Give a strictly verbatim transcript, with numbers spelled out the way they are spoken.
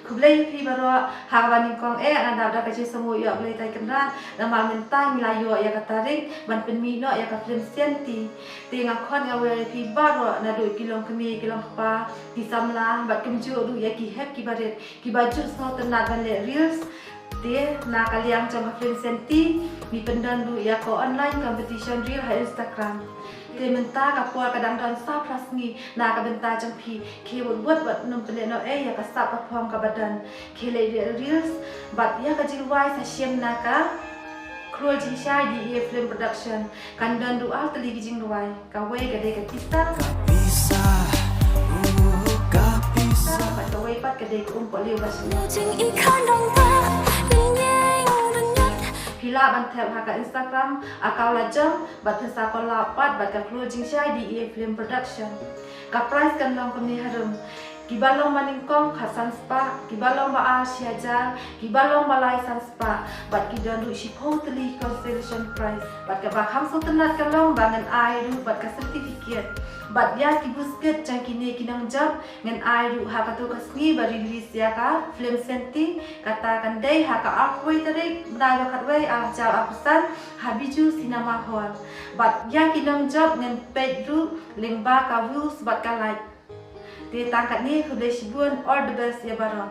Khublei ïa phi baroh ha kaba nyngkong eh nga dap da ka jingsngew ïoh Blei tai kynrad namar mynta ngi la ïoh ïa ka tarik ban pynmih noh ïa ka film Senti. Te nga khot nga wer ïa phi baroh naduh ki long kmie ki long kpa ki samla bad kumjuh ruh ïa ki hep ki barit kiba ju sngewtynnat ban leh reels. Te na ka liang jong ka film Senti ngi pyndon ruh ïa ka online competition reel ha Instagram. Te mynta ka por ka dang don saw phra sngi na ka bynta jong phi, khie wut wut bad nym pynlehnohei ïa ka sap ka phong kaba don. Khie leh reels bad ïa ka jingrwai sa shim na ka Khlur Jingshai D E A Film Production. Kan don ruh ar tylli ki jingrwai. Kawei ka dei ka pisa. Ka pisa, uh, ka pisa. Bad kawei pat ka dei ka um pohliew ba shnong. Phi lah ban thep ha ka Instagram account la jong bad phin sa collab pat bad ka Khlur Jingshai D E A Film Production. Ka prize kan long kumne harum. Kiba long ba nyngkong khatsan spah, kiba long ba ar shi hajar, kiba long ba lai san spah, bad ki don ruh shiphew tylli consolation prize. Bad kaba kham sngewtynnat ka long ba ngan ai ruh bad ka certificate. Bad ïa ki buskit jong kine ki nongjop ngan ai ruh ha kato ka sngi ba release ïa ka film Senti, kata kan dei ha ka arphew tarik bnai ba khatwei ar hajar arphew san ha Bijou Cinema Hall. Bad ïa ki nongjop ngan peit ruh lyngba ka views bad ka like. Te tang katne, khublei shibun, all the best ïa baroh.